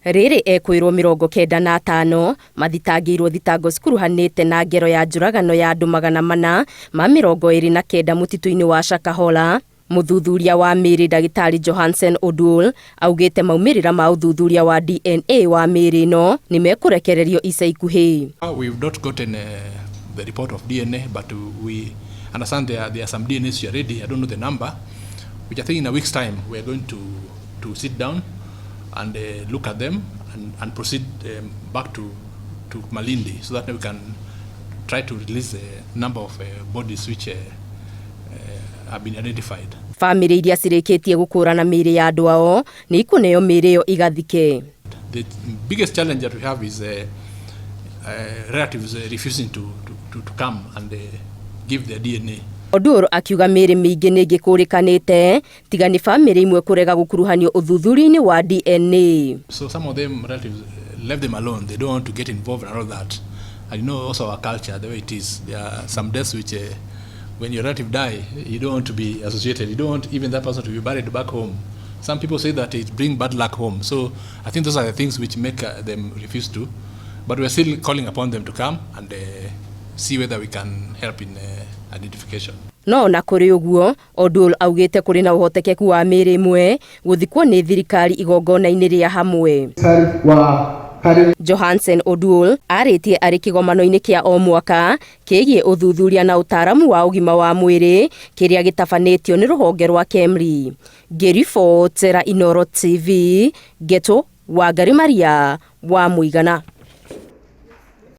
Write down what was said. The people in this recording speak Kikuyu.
Rĩrĩ ekwĩrwo 95 mathitangĩirwo thitango cikuruhanĩte na ngero ya njũragano ya andũ 429 mũtitũ-inĩ wa Shakahola. Mũthuthuria wa mĩĩrĩ Ndagĩtarĩ Johansen Oduol augĩte maumĩrĩra ma ũthuthuria wa DNA wa mĩĩrĩ ĩno nĩ mekũrekererio ica ikuhĩ. We've not gotten the report of DNA, but we understand there are some DNAs already. I don't know the number, which I think in a week's time we are going to sit down and look at them and proceed back to Malindi so that we can try to release the number of bodies which have been identified. Bamĩrĩ iria cirĩkĩtie gũkũrana mĩĩrĩ ya andũ ao nĩ ikũneo mĩĩrĩ ĩyo igathike. The biggest challenge that we have is relatives refusing to come and give their DNA. Oduor akiuga mĩĩrĩ mĩingĩ nĩ ĩngĩkũrĩkanĩte tiga nĩ bamĩrĩ imwe kũrega gũkuruhanio ũthuthuria-inĩ wa DNA. So some of them relatives left them alone. They don't want to get involved and all that. And you know also our culture, the way it is. There are some deaths which when your relative die, you don't want to be associated. You don't want even that person to be buried back home. Some people say that it brings bad luck home. So I think those are the things which make them refuse to. But we're still calling upon them to come and see whether we can help in identification. No ona kũrĩ ũguo, Oduol augĩte kũrĩ na ũhotekeku wa mĩĩrĩ ĩmwe gũthikwo nĩ thirikari igongona-inĩ rĩa hamwe. Johansen Oduol arĩtie arĩ kĩgomano-inĩ kĩa o mwaka kĩgiĩ ũthuthuria na ũtaaramu wa ũgima wa mwĩrĩ kĩrĩa gĩtabanĩtio nĩ rũhonge rwa KEMRI. Ngĩribotera Inooro TV, Ngeto Wangari Maria wa Mũigana.